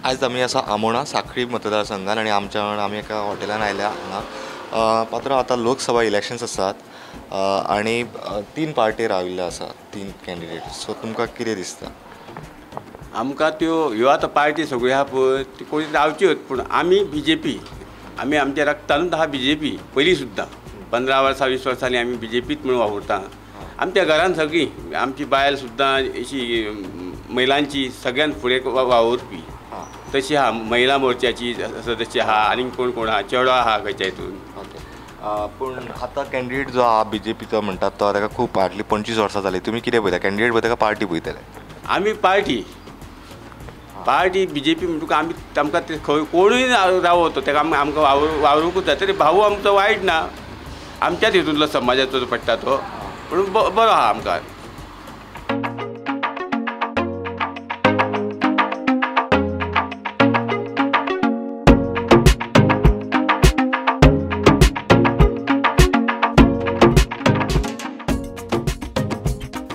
आयज आमी आसा आमोणा साखळी मतदारसंघान आनी आमच्या वांगडा आमी एका हॉटेलान आयल्या हांगा. पात्रो, आतां लोकसभा इलेक्शन्स आसात आनी तीन पार्टी राविल्ल्यो आसात, तीन कॅन्डिडेट. सो तुमकां कितें दिसता? आमकां त्यो ह्यो आतां पार्टी सगळ्यो आहा पळय ती कोणी रावच्योच, पूण आमी बी जे पी, आमी आमच्या रक्तानूच आहा बी जे पी. पयलीं सुद्दां 15 वर्सां 20 वर्सांनी आमी बी जे पीत म्हणून वावुरता. आमच्या घरान सगळीं आमची बायल सुद्दां अशी महिलांची सगळ्यान फुडें वावुरपी तशी आहा, महिला मोर्चाची सदस्य आहा, आनीक कोण कोण आहा, चेडो आहा खंयच्या हितून. ओके, पूण आतां कॅन्डिडेट जो आहा बी जे पीचो म्हणटात तो ताका खूब फाटलीं 25 वर्सां जालीं. तुमी कितें पळयता, कॅन्डिडेट पळयता काय पार्टी पळयतले? आमी party party B J P म्हणटकूच आमी आमकां ते खंय कोणूय रावतो ताका आमी आमकां वावरूंकूच जाय. तरी भाऊ आमचो वायट ना, आमच्याच हितूंतलो समाजाचो पडटा तो, पूण बरो आहा आमकां.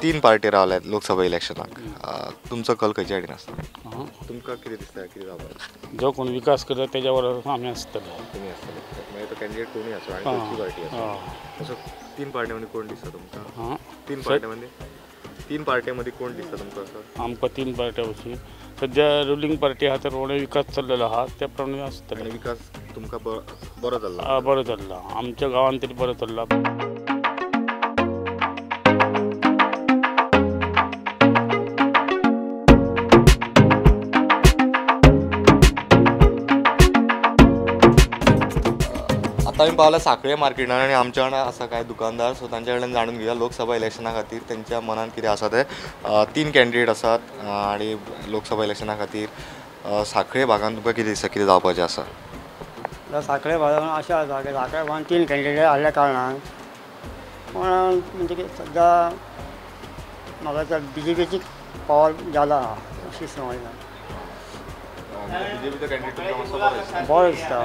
तीन पार्टी रावल्यात लोकसभा इलेक्शनाक, तुमचो कल खंयच्या सायडीन आसता? तुमकां कितें दिसता कितें जावपाक? जो कोण विकास करता तेज्यावर आमी आसतले. तुमी आसतले, मागीर तो कॅन्डिडेट कोणूय आसूं आनी खंयची पार्टी आसूं. असो तीन पार्टी मध्ये कोण दिसता तुमकां? तीन पार्टी मध्ये कोण दिसता तुमकां असो? आमकां तीन पार्ट्या वचून सध्या रुलिंग पार्टी आहा तर कोणूय विकास चल्लेलो आहा त्या प्रमाणे आसतले. विकास तुमकां बरो चल्ला? बरो चल्ला, आमच्या गांवांत तरी बरो चल्ला. आतां आमी पावला साखळे मार्केटान आनी आमच्या वांगडा आसा कांय दुकानदार. सो तांच्या कडल्यान जाणून घेवया लोकसभा इलेक्शना खातीर तेंच्या मनान कितें आसा तें. तीन कॅन्डिडेट आसात आनी लोकसभा इलेक्शना खातीर साखळे भागान तुमकां कितें दिसता कितें जावपाचें आसा? साखळे भागान अशें आसा की साखळे भागान तीन कॅन्डिडेट आसल्या कारणान पूण म्हणजे की सद्या म्हाका तर बी जे पीची पावर जाला अशी समजता. बी जे पीचो कॅन्डिडेट तुमकां मातसो बरो दिसता? बरो दिसता.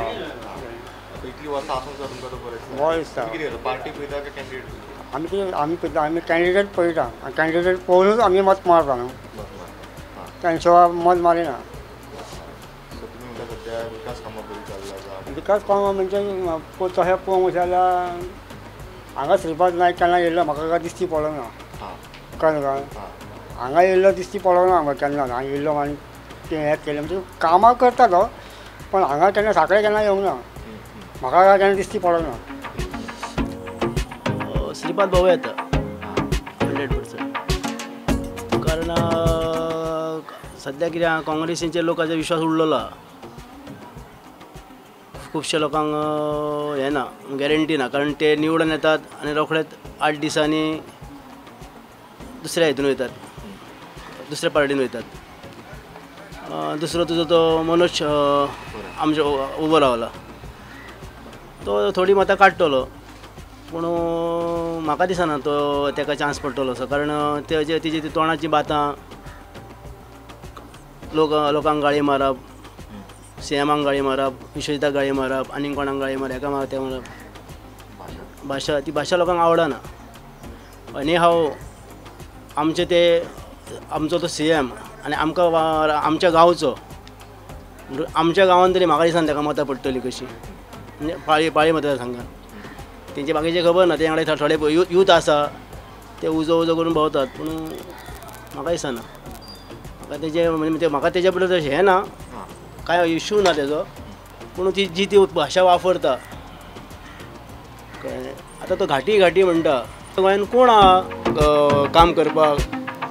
इतली वर्सां आसून सुद्दां तुमकां तो बरो दिसता? बरो दिसता. कितें करता, पार्टी पळयता काय कॅन्डिडेट पळयता? आमी पळयता, आमी कॅन्डिडेट पळयता आनी कॅन्डिडेट पळोवनूच आमी मत मारता न्हू, तांच्या मत मारिना. सो तुमी म्हणटा सद्या विकास कामां बरी चल्ला? विकास कामां म्हणजे तशें पळोवंक जाल्यार हांगा श्रीपाद नायक केन्ना येयल्लो म्हाका काय दिश्टी पडलो ना, कळ्ळें तुका? हांगा येयल्लो दिश्टी पडलो ना म्हाका केन्ना, हांगा येयल्लो आनी तें हें केलें म्हणजे कामां करता तो, पण हांगा केन्ना साखळे केन्ना येवंक ना, म्हाका काय केन्ना दिश्टी पडलो ना. श्रीपाद भाऊ येता 100%, कारण सद्या कितें आहा काँग्रेसीचेर लोकांचो विश्वास उडलेलो आहा, खुबश्या लोकांक हें ना, गॅरंटी ना, कारण ते निवडून येतात आनी रोखडेच 8 दिसांनी दुसऱ्या हितून वयतात, दुसऱ्या पार्टीन वयतात. दुसरो तुजो तो मनोज आमचो उबो रावला तो थोडी मतां काडटलो, पूण म्हाका दिसना तो ताका चान्स पडटलो असो, कारण तेजे तेजी ती तोंडाची बातां, लोकांक गाळी मारप, सीएमाक गाळी मारप, विश्वजिताक गाळी मारप, आनीक कोणाक गाळी मारप, हेका मारप तेका मारप, भाशा ती भाशा लोकांक आवडना. आनी हांव आमचे ते आमचो तो सीएम आनी आमकां आमच्या गांवचो, आमच्या गांवान तरी म्हाका दिसना ताका मतां पडटलीं कशीं, म्हणजे पाळी पाळी मतदारसंघान. तेंचे बाकीचें खबर ना, ते वांगडा थोडे यूथ आसा ते उजो उजो करून भोंवतात, पूण म्हाका दिसना म्हाका तेजे म्हणजे म्हाका तेजे बद्दल तशें हें ना, कांय इशू ना तेजो, पूण ती जी ती भाशा वापरता, कळ्ळें? आतां तो घाटी घाटी म्हणटा, गोंयान कोण आहा काम करपाक?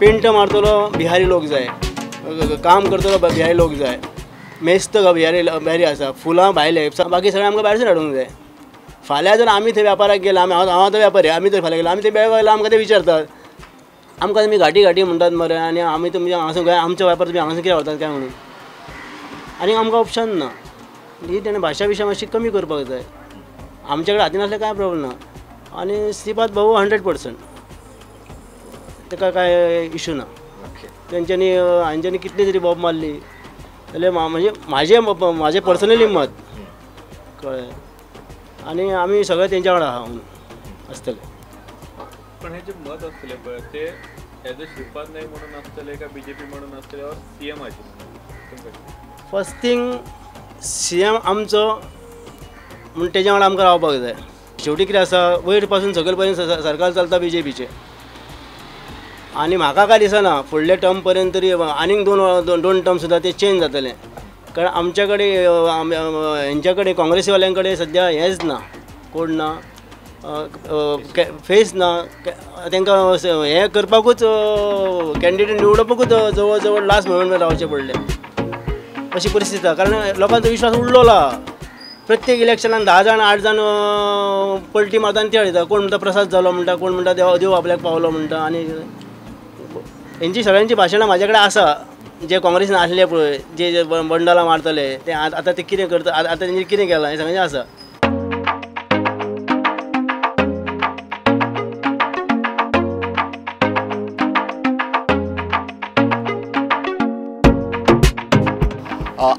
पेंट मारतलो बिहारी लोक जाय, काम करतलो बिहारी लोक जाय, मेस्त बिहारी बिहारी आसा, फुलां भायले, बाकी सगळें आमकां भायरसून हाडूंक जाय. फाल्यां जर आमी थंय व्यापाराक गेले, आमी हांव आतां व्यापारी, आमी थंय फाल्यां गेले, आमी थंय बेळगांव गेले, आमकां ते विचारतात, आमकां तुमी घाटी घाटी म्हणटात मरे, आनी आमी तुमी हांगासून गोंय आमचो व्यापार तुमी हांगासून कितें व्हरतात काय म्हणून, आनी आमकां ऑप्शन ना. ही तेणें भाशा विशय मातशी कमी करपाक जाय. आमच्या कडेन हातीन आसल्यार कांय प्रॉब्लम ना. आनी श्रीपाद भाऊ 100% ताका कांय इशू ना. तेंच्यांनी हांच्यांनी कितली तरी बॉब मारली जाल्यार म्हणजे म्हाजें म्हाजें पर्सनली मत, कळ्ळें? आनी आमी सगळे तेंच्या वांगडा आहा म्हणून आसतले. पण हे जे मत आसतले पळय ते एज अ श्रीपाद नायक म्हणून आसतले काय बीजेपी म्हणून आसतले ऑर सीएमाचे? फर्स्ट थिंग CM आमचो म्हूण तेज्या वांगडा आमकां रावपाक जाय. शेवटी कितें आसा वयर पासून सकयल पर्यंत सरकार चलता BJPचें आनी म्हाका काय दिसना फुडले टर्म पर्यंत तरी आनीक दोन दोन टर्म सुद्दां ते चेंज जातले. कारण आमच्या कडेन हेंच्या कडेन काँग्रेसीवाल्यां कडेन सद्या हेंच ना, कोण ना, फेस ना. तांकां हें करपाकूच कॅन्डिडेट निवडपाकूच जवळ जवळ लास्ट मोमेंट रावचें पडलें अशी परिस्थिती आसा. कारण लोकांचो विश्वास उडलोलो आहा. प्रत्येक इलेक्शनान 10 जाण 8 जाण पलटी मारता आनी ते हाडटा. कोण म्हणटा प्रसाद जालो म्हणटा, कोण म्हणटा देव आपल्याक पावलो म्हणटा. आनी हेंची सगळ्यांची भाशणां म्हाजे कडेन आसा. जे काँग्रेसीन आसले पळय जे बंडलां मारतले ते आतां ते कितें करता, आतां तेंचे कितें केलां हें सगळ्यांचें आसा.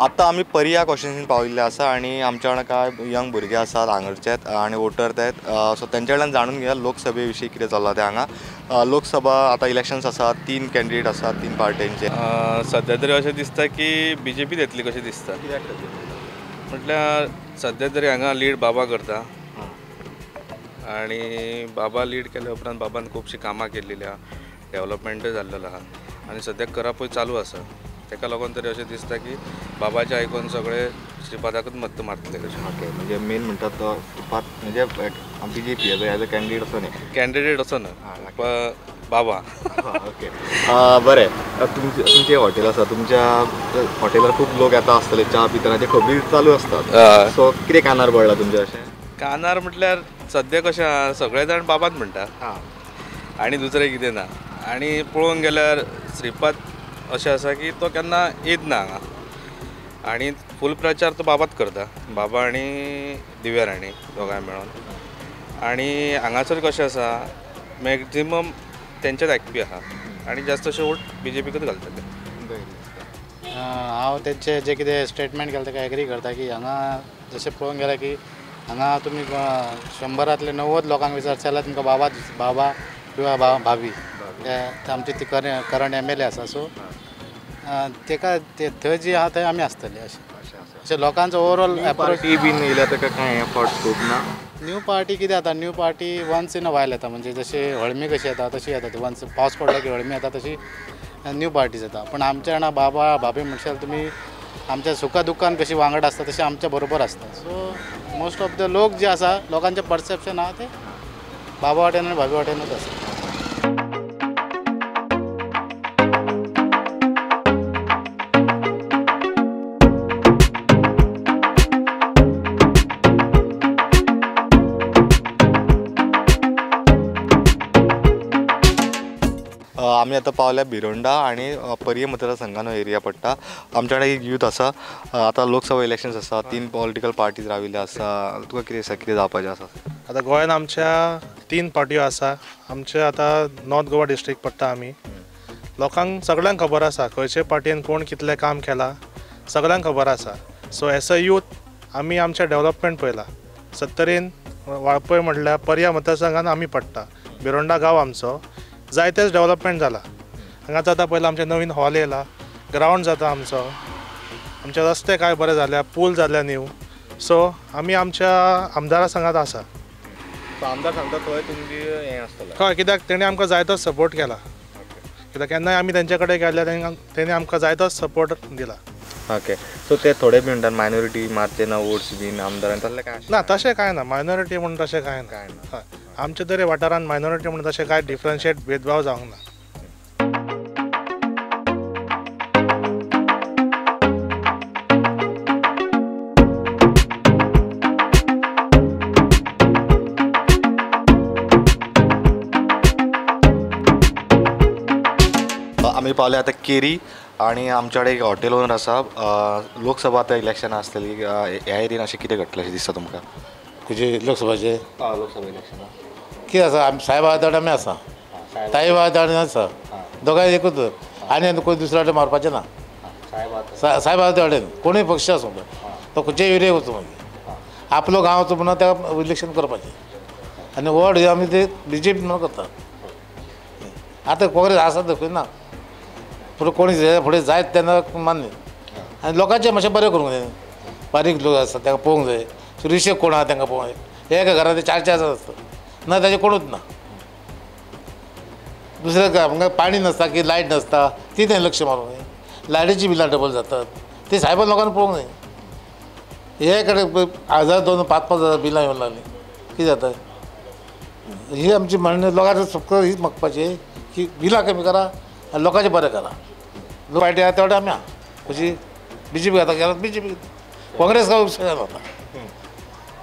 आतां आमी पर्या कॉन्स्टिट्युएन्सीन पाविल्ले आसा आनी आमच्या वांगडा कांय यंग भुरगे आसात हांगाचे आनी वोटर ते, सो तेंच्या कडल्यान जाणून घेया लोकसभे विशीं कितें चल्लां तें हांगा. लोकसभा आतां इलेक्शन्स आसात, 3 कॅन्डिडेट आसात 3 पार्ट्यांचे. सद्या तरी अशें दिसता की BJP येतली कशें दिसता. म्हटल्यार सद्या तरी हांगा लीड बाबा करता आनी बाबा लीड केल्या उपरांत बाबान खुबशीं कामां केल्लीं आहा, डेवलपमेंटूय जाल्लेलो आहा आनी सद्याक करपूय चालू आसा. ताका लागून तरी अशें दिसता की बाबाचें आयकून सगळे श्रीपादाकूच मत्त मारतले कशें. ओके, म्हणजे मेन म्हणटात तो श्रीपाद म्हणजे BJP as a candidate असो न्ही, कॅन्डिडेट असो ना बाबा. ओके बरें, तुमचें हॉटेल आसा, तुमच्या हॉटेलार खूब लोक येता आसतले च्या पितना, ते खबरी चालू आसतात, सो कितें कानार पडलां तुमचें अशें? कानार म्हटल्यार सद्या कशें आहा सगळे जाण बाबाच म्हणटा आनी दुसरें कितें ना. आनी पळोवंक गेल्यार श्रीपाद अशें आसा की तो केन्ना येत ना हांगा आनी फूल प्रचार तो बाबाच करता, बाबा आनी दिव्या राणी दोगांय मेळोन. आनी हांगासर कशें आसा मॅक्झिमम तेंचेच आयकपी आहा आनी जास्त अशें वोट BJPकूच घालतले. हांव तेंचे जे कितें स्टेटमेंट केलें ताका एग्री करता की हांगा जशें पळोवंक गेल्यार की हांगा तुमी 100 90 लोकांक विचारता जाल्यार तुमकां बाबा बाबा किंवा भाभी आमची ती करंट MLA आसा. सो तेका थंय जी आहा थंय आमी आसतले अशें अशें लोकांचो ओवरऑल एप्रोच बीन येयल्या ताका कांय एफर्ट खूब ना. न्यू पार्टी कितें जाता, new party once in a while येता, म्हणजे जशें हळमी कशी येता तशी येता ती. वन्स पावस पडलो की हळमी येता तशी न्यू पार्टीज येता. पूण आमच्या जाणा बाबा भाभी म्हणशाल तुमी आमच्या सुखा दुख्खान कशी वांगड आसता तशें आमच्या बरोबर आसता. सो मोस्ट ऑफ the लोक जे आसा लोकांचें परसेप्शन आहा तें बाबा वाटेन आनी भाभी वाटेनूच आसा. आमी आतां पावल्या भिरोंडा आनी पर्ये मतदारसंघान हो एरिया पडटा. आमच्या कडेन एक यूथ आसा. आतां लोकसभा इलेक्शन्स आसा, 3 पॉलिटिकल पार्टीज राविल्ले आसा, तुका कितें दिसता कितें जावपाचें आसा? आतां गोंयांत आमच्या 3 पार्ट्यो आसा. आमचे आतां नॉर्थ गोवा डिस्ट्रिक्ट पडटा. आमी लोकांक सगळ्यांक खबर आसा खंयचे पार्टीन कोण कितलें काम केलां, सगळ्यांक खबर आसा. सो एज अ यूथ आमी आमचें डेवलपमेंट पळयलां. सत्तरीन वाळपय म्हटल्यार पर्या मतदारसंघान आमी पडटा, भिरोंडा गांव आमचो, जायतेच डेवलपमेंट जाला हांगा. जाता पयलीं आमचें नवीन हॉल येयला, ग्रावंड जाता आमचो, आमचे रस्ते कांय बरे जाल्या, पूल जाल्या न्यू. सो आमी आमच्या आमदारा सांगात आसा. आमदार सांगता थंय तुमची हें आसतलें. हय, कित्याक तेणी आमकां जायतो सपोर्ट केला. कित्याक केन्नाय आमी तेंचे कडेन गेल्यार तेणी आमकां जायतो सपोर्ट दिला. ओके, सो ते थोडे बी म्हणटात मायनॉरिटी मारचे ना वोट्स बीन आमदारान, तसलें कांय ना? तशें कांय ना, मायनॉरिटी म्हूण तशें कांय ना. हय, आमच्या तरी वाठारांत मायनॉरिटी म्हूण तशें कांय डिफरन्शिएट भेदभाव जावंक ना. आमी पावले आतां केरी आनी आमच्या कडेन एक हॉटेल ओनर आसा. लोकसभा आतां इलेक्शनां आसतली, ह्या एरियेन अशें कितें घडटलें अशें दिसता तुमकां? खंयचे लोकसभाचे? लोकसभा इलेक्शनां कितें आसा, आमी सायबा वाटेन आमी आसा, ताई वाटेन आसा, दोगांय एकूच आनी कोण दुसऱ्या वाटेन मारपाचें ना. सायबा वाटेन कोणूय पक्ष आसूं तो खंयच्याय एरियेक वचूं, मागीर आपलो गांवचो म्हणून ताका इलेक्शन करपाचें. आनी वोट आमी ते BJP म्हणून करता. आतां काँग्रेस आसा खंय ना, पूण कोणी फुडें जायत तेन्ना मान्य. आनी लोकांचें मातशें बरें करूंक जाय. बारीक लोक आसता तांकां पळोवंक जाय, सुरक्षीत कोण आहा तांकां पळोवंक जाय. एका घरांत 4 4 जाण आसता ना ताजें कोणूच ना. दुसरें आमकां पाणी नासता की लायट नासता ती तें लक्ष मारूंक जाय. लायटीची बिलां डबल जातात ती सायबान लोकांनी पळोवंक जाय. हे कडेन 1000 2 5 5 हजार बिलां येवन लागलीं कितें जाता. ही आमची म्हणणें लोकांक फक्त हीच मागपाची की बिलां कमी करा आनी लोकांचें बरें करा. लोक पार्टी आहा तेवटे आमी आहा कशी बीजेपी आतां गेला बीजेपी काँग्रेस काय उपयोग जाता.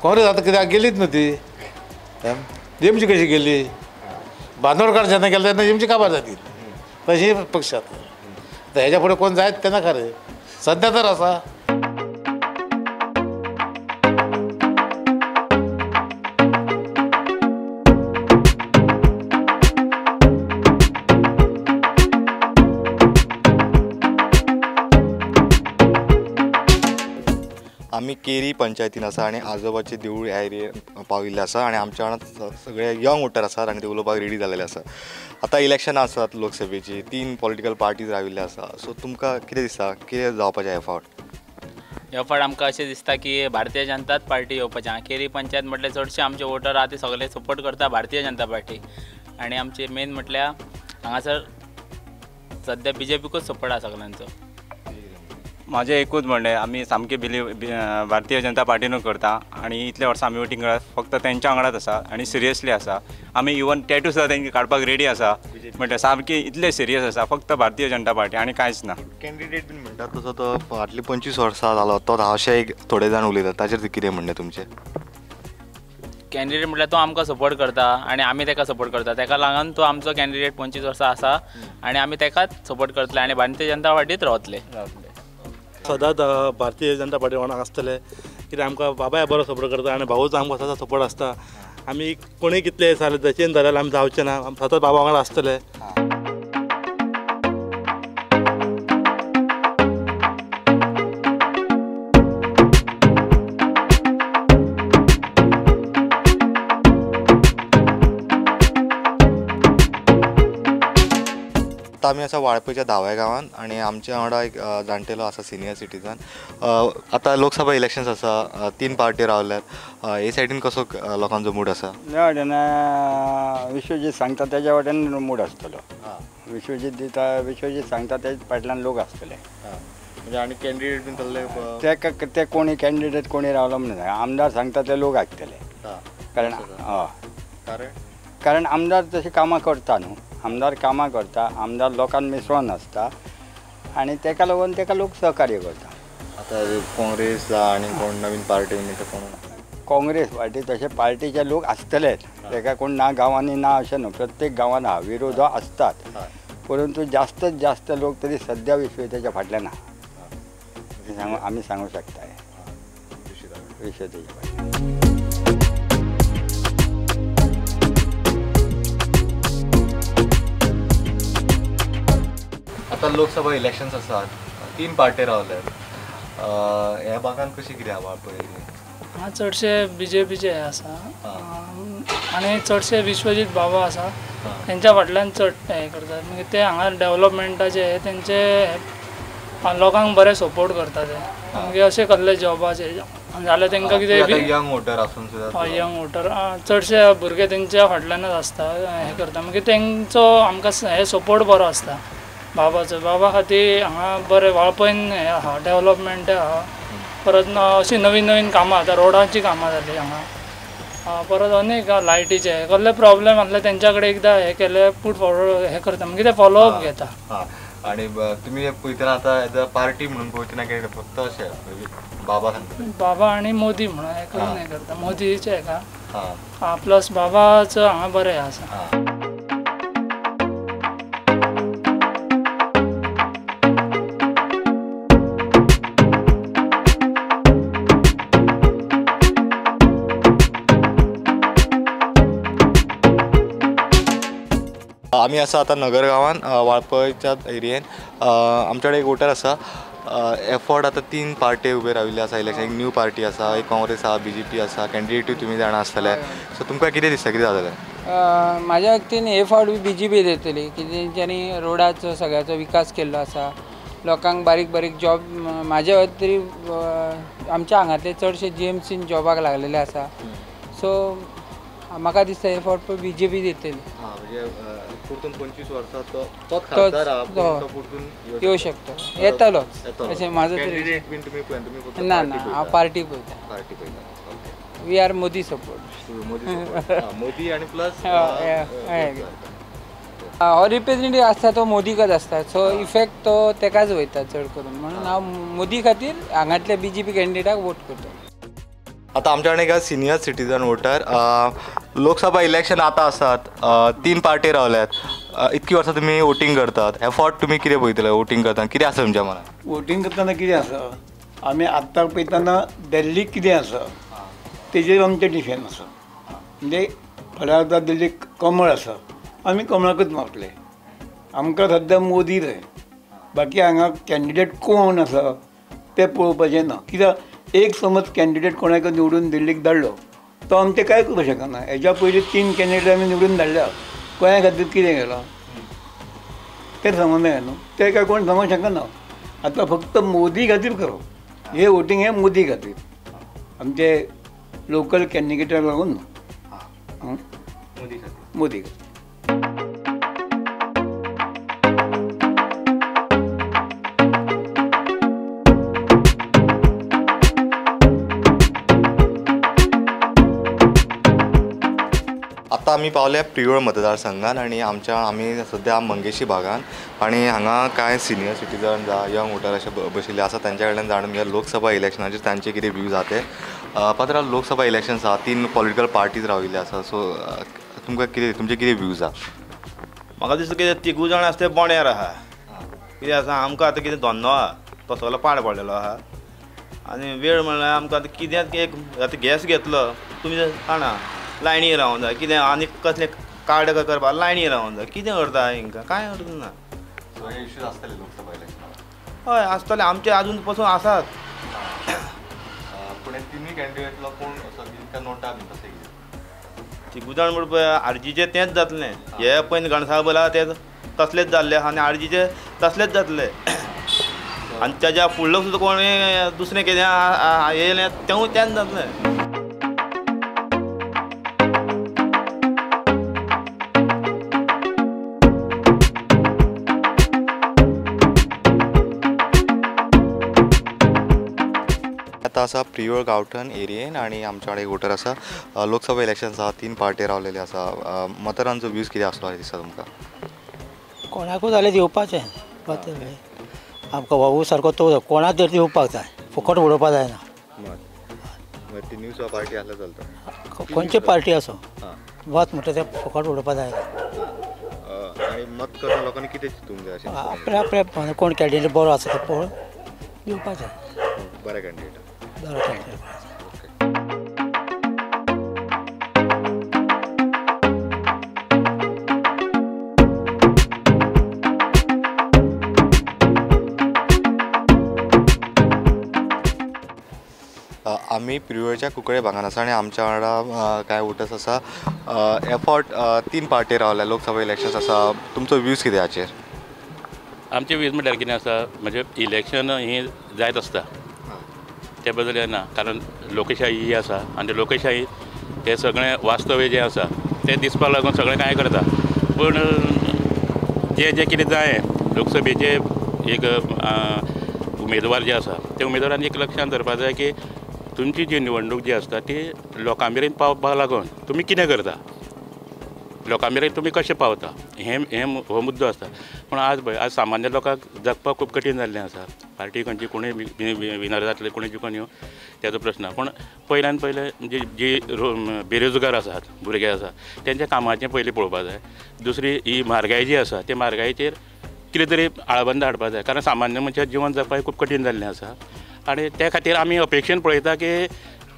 काँग्रेस आतां कित्याक गेलीच न्हू ती एमची कशी गेली बांदोडकार जेन्ना गेले तेन्ना एमची काबार जाती तशी पक्ष आतां. आतां हेज्या फुडें कोण जायत तेन्ना खरें सद्या तर आसा. आमी केरी पंचायतीन आसा आनी आजोबाचे देवूळ ह्या एरियेन पाविल्ले आसा आनी आमच्या वांगडा सगळे यंग वोटर आसात आनी ते उलोवपाक रेडी जाल्ले आसा. आतां इलेक्शनां आसात लोकसभेची, 3 पॉलिटिकल पार्टीज राविल्ले आसा. सो तुमकां कितें दिसता कितें जावपाचें ह्या फावट? ह्या फावट आमकां अशें दिसता की भारतीय जनताच पार्टी येवपाची. केरी पंचायत म्हटल्यार चडशे आमचे वोटर आहा ते सगळे सपोर्ट करता भारतीय जनता पार्टी आनी आमचे मेन म्हटल्यार हांगासर सद्या बीजेपीकूच सपोर्ट आसा सगळ्यांचो. म्हाजें एकूच म्हणणें, आमी सामकें बिलीव भारतीय जनता पार्टीनूच करता आनी इतले वर्सां आमी वोटींग करता फक्त तेंच्या वांगडाच आसा आनी सिरियसली आसा. आमी इवन टॅटू सुद्दां तेंकां काडपाक रेडी आसा. म्हणटा सामकी इतले सिरियस आसा फक्त भारतीय जनता पार्टी आनी कांयच ना. कॅन्डिडेट बीन म्हणटात तसो तो फाटलीं 25 वर्सां जालो तो अशें एक थोडे जाण उलयतात ताचेर कितें म्हणणें तुमचें? कॅन्डिडेट म्हटल्यार तो आमकां सपोर्ट करता आनी आमी ताका सपोर्ट करता. ताका लागून तो आमचो कॅन्डिडेट 25 वर्सां आसा आनी आमी ताकाच सपोर्ट करतले आनी भारतीय जनता पार्टीत रावतले. सदांच भारतीय जनता पार्टी वांगडा आसतले कित्याक आमकां बाबाय बरो सपोर्ट करता आनी भाऊच आमकां सदांच सपोर्ट आसता. आमी कोणूय कितले जालें चेंज जाल्यार आमी जावचें ना, आमी सदांच बाबा वांगडा आसतले. आतां आमी आसा वाळपयच्या धाव्या गांवांत आनी आमच्या वांगडा एक जाणटेलो आसा सिनियर सिटीजन. आतां लोकसभा इलेक्शन्स आसा, 3 पार्टी रावल्यात, हे सायडीन कसो लोकांचो मूड आसा? ह्या वाटेन विश्वजीत सांगता तेज्या वाटेन मूड आसतलो. विश्वजीत दिता, विश्वजीत सांगता तेज फाटल्यान लोक आसतले. म्हणजे आनी कॅन्डिडेट बीन तसले ते कोणी कॅन्डिडेट कोणी रावलो म्हणून आमदार सांगता ते लोक आयकतले. कारण हय कारण आमदार तशी कामां करता न्हू, आमदार कामां करता, आमदार लोकांक मिसळोन आसता आनी तेका लागून तेका लोक सहकार्य करता. आतां काँग्रेस आनी कोण नवीन पार्टी कोण काँग्रेस पार्टी तशे पार्टीचे लोक आसतलेच, तेका कोण ना गांवांनी ना अशें न्हू, प्रत्येक गांवांत आहा विरोध आसतात, परंतु जास्तच जास्त लोक तरी सद्या विश्वजिताच्या फाटल्यान आहा आमी सांगू शकता विश्वजिताच्या फाटल्यान. आतां लोकसभा इलेक्शन्स आसात, 3 पार्टी रावल्यात, ह्या भागान कशी कितें आहा वाळपय? हांगा चडशे बीजेपीचे हे आसा आनी चडशे विश्वजीत बाबा आसा तेंच्या फाटल्यान चड हें करतात. मागीर ते हांगा डेवलपमेंटाचे हे तेंचे लोकांक बरे सपोर्ट करता ते. मागीर अशें कसले जॉबाचे जाल्यार तांकां कितें यंग वोटर आसून सुद्दां यंग वोटर चडशे भुरगे तेंच्या फाटल्यानच आसता हें करता. मागीर तेंचो आमकां हे सपोर्ट बरो आसता बाबाचो. बाबा खातीर हांगा बरें वाळपयन हें आहा डेवलपमेंट आहा. परत अशीं नवीन नवीन कामां आतां रोडांची कामां जालीं हांगा, परत अनेक लायटीचे कसले प्रॉब्लेम आसले तेंच्या कडेन एकदां हें केलें पुट फॉरवर्ड हें करता मागीर ते फॉलोअप घेता. आनी तुमी पळयतना आतां एज अ पार्टी म्हणून पळयतना कितें फक्त अशें बाबा सांगता बाबा आनी मोदी म्हणून हें करून हें करता मोदीचें हेका प्लस बाबाचो हांगा बरें आसा. आमी आसा आतां नगर गांवान वाळपयच्या एरियेन. आमच्या कडेन एक वोटर आसा. एफर्ट आतां 3 पार्टी उबे राविल्ले आसा इलेक्शन, एक न्यू पार्टी आसा, एक काँग्रेस आसा, बीजेपी आसा, कॅन्डिडेटूय तुमी जाणा आसतले. सो तुमकां कितें दिसता कितें जातलें? म्हाज्या वतीन हे फावट बीजेपी येतली की तेंच्यांनी रोडाचो सगळ्याचो विकास केल्लो आसा लोकांक बारीक बारीक जॉब म्हाजे तरी आमच्या हांगांतले चडशे जीएमसीन जॉबाक लागलेले आसा. सो म्हाका दिसता हे फावट पळय बीजेपी येतली. म्हणजे परतून 25 वर्सां तो खासदार येवंक शकता, येतलोच अशें म्हाजो तरी. ना ना, हांव पार्टी पळयता. पार्टी पळयता. We are Modi support. Modi आनी प्लस हो रिप्रेझेंटेटिव्ह आसता तो मोदीकच आसता. सो इफेक्ट तो तेकाच वयता चड करून, म्हणून हांव मोदी खातीर हांगांतल्या बीजेपी कॅन्डिडेटाक वोट करता. आतां आमच्या कडेन एक senior citizen voter. Lok Sabha election आतां आसात, 3 पार्टी रावल्यात, इतकी वर्सां तुमी वोटींग करतात, हे फावट तुमी कितें पळयतले वोटींग करतना, कितें आसा तुमच्या मनात? वोटींग करतना कितें आसा, आमी आत्तां पळयतना दिल्लीक कितें आसा तेजेर आमचें डिफेंड आसा. म्हणजे फाल्यां आतां दिल्लीक कमळ आसा, आमी कमळाकूच मारतले. आमकां सद्या मोदी जाय, बाकी हांगा कॅन्डिडेट कोण आसा तें पळोवपाचें ना. कित्याक एक समज कॅन्डिडेट कोणाक निवडून दिल्लीक धाडलो तो आमचें कांय करूं शकना. हेज्या पयलीं 3 कॅन्डिडेट आमी निवडून धाडल्या, गोंया खातीर कितें केलां तें सांगूंक जाय न्हू, तें काय कोण सांगूंक शकना. आतां फक्त मोदी खातीर करप हें वोटींग, हें मोदी खातीर, आमचे लोकल कॅन्डिडेटाक लागून न्हू, मोदी खातीर. आतां आमी पावल्या प्रियोळ मतदारसंघान आनी आमी सद्या मंगेशी भागान आनी हांगा कांय सिनियर सिटीजन जावं यंग वोटर अशे बशिल्ले आसा, तांच्या कडल्यान जाणून घेवया लोकसभा इलेक्शनाचेर तांचे कितें व्यूज आहा ते. पात्रा, लोकसभा इलेक्शन आसा, 3 पॉलिटिकल पार्टीज राविल्ले आसा, सो तुमकां कितें, तुमचे कितें व्यूज आहा? म्हाका दिसता कितें तिगूय जाण आसा ते बोण्यार आहा. कितें आसा, आमकां आतां कितें धंदो आहा तो सगळो पाड पडलेलो आहा आनी वेळ म्हणल्यार आमकां आतां कितें एक आतां गॅस घेतलो तुमी जाणा लायनी रावूंक जाय, कितें आनी कसलें कार्ड करपाक लायनी रावूंक जाय, कितें करता हिंकां कांय अर्थ ना. सो हे इश्यूज आसतले लोकसभा इलेक्शनाक? हय आसतले, आमचे आजून पसून आसात. पूण तिनूय कॅन्डिडेटलो कोण असो कितें नोटा बी तशें कितें? तिगूय जाण म्हण पळय आरजीचें तेंच जातलें, हे पळय गणसाळ आहा ते तसलेच जाल्ले आहा आनी आरजीचे तसलेच जातले आनी तेज्या फुडलो सुद्दां कोण दुसरें कितें येयलें तेवूय तेंच जातलें. आतां आसा प्रियोळ गांवठण एरियेन आनी आमच्या कडेन वोटर आसा. लोकसभा इलेक्शन आसा, 3 पार्टी रावलेले आसा, मतदारांचो व्यूज कितें आसलो अशें दिसता तुमकां? कोणाकूच जाल्यार दिवपाचें, आमकां भाऊ सारको तो कोणाक तरी दिवपाक जाय, फुकट उडोवपाक जायना. तिनूय सुद्दां पार्टी आसल्यार चलता, खंयची पार्टी आसूं, मत म्हणटा तें फुकट उडोवपाक जायना. आनी मत करतना लोकांनी कितें चिंतूंक जाय अशें? आपल्या आपल्या कोण कॅन्डिडेट बरो आसा तो पळोवन दिवपाचें, बरें कॅन्डिडेट. आमी प्रियोळच्या कुंकळे भागान आसा आनी आमच्या वांगडा कांय वोटर्स आसा. हे फावट 3 पार्टी रावल्या, लोकसभा इलेक्शन्स आसा, तुमचो व्यूज कितें हाचेर? आमचे व्यूज म्हळ्यार कितें आसा, म्हणजे इलेक्शन ही जायत आसता ते बदल ना, कारण लोकशाही ही आसा आनी लोकशाही ते सगळें वास्तव्य जें आसा तें दिसपाक लागून सगळें कांय करता. पूण जें जें कितें जाय लोकसभेचे एक उमेदवार जे आसा ते उमेदवारान एक लक्षांत धरपाक जाय की तुमची जी निवडणूक जी आसता ती लोकां मेरेन पावपाक लागून तुमी कितें करता, लोकां मेरेन तुमी कशें पावता, हें हें हो मुद्दो आसता. पूण आज पळय आज सामान्य लोकांक जगपाक खूब कठीण जाल्लें आसा. पार्टी खंयची कोणूय विनर जातले कोणूय जिखून येवं तेजो प्रश्न. पूण पयल्यान पयलें जी जी बेरोजगार आसात भुरगे आसा तेंच्या कामाचें पयलीं पळोवपाक जाय. दुसरी ही म्हारगाय जी आसा ते म्हारगायेचेर कितें तरी आळबंद हाडपाक जाय, कारण सामान्य मनशाक जिवन जगपाक खूब कठीण जाल्लें आसा. आनी त्या खातीर आमी अपेक्षेन पळयता की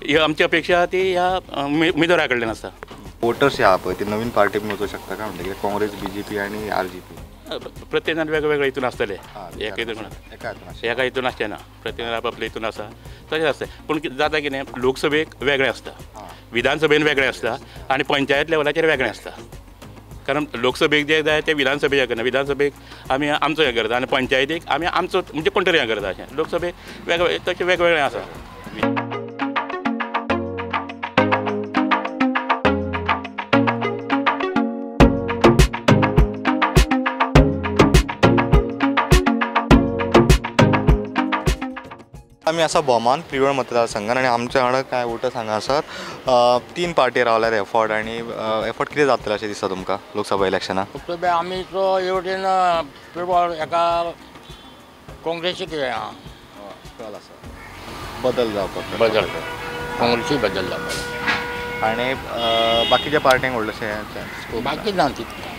ही आमची अपेक्षा ती ह्या उमेदवारा कडल्यान आसा. वोटर्स ह्या पळय ते नवीन पार्टी बीन वचूंक शकता काय म्हणटा, काँग्रेस, बीजेपी आनी आरजीपी? प्रत्येक जाण वेगवेगळे हितून आसतले, एका हितून आसचें ना, प्रत्येक जाण आपआपले हितून आसा तशें आसता. पूण जाता कितें, लोकसभेक वेगळें आसता, विधानसभेन वेगळें आसता आनी पंचायत लेवलाचेर वेगळें आसता. कारण लोकसभेक जे जाय ते विधानसभेक करना, विधानसभेक आमी आमचो हें करता आनी पंचायतीक आमी आमचो म्हणजे कोण तरी हें करता अशें. लोकसभेक वेगवेगळे तशें वेगवेगळें आसा. आमी आसा भोमान प्रियोळ मतदारसंघान आनी आमच्या वांगडा कांय वोटर्स हांगा आसात. तीन पार्टी रावल्यात एफर्ट आनी एफर्ट कितें जातलें अशें दिसता तुमकां लोकसभा इलेक्शनाक? आमी तो हे वटेन प्रियोळ एका काँग्रेसीक कल आसा बदल जावपाक, बदल काँग्रेसी बदल जावपाक आनी बाकीच्या पार्ट्यांक व्हडलेशें बाकी ना तितकें.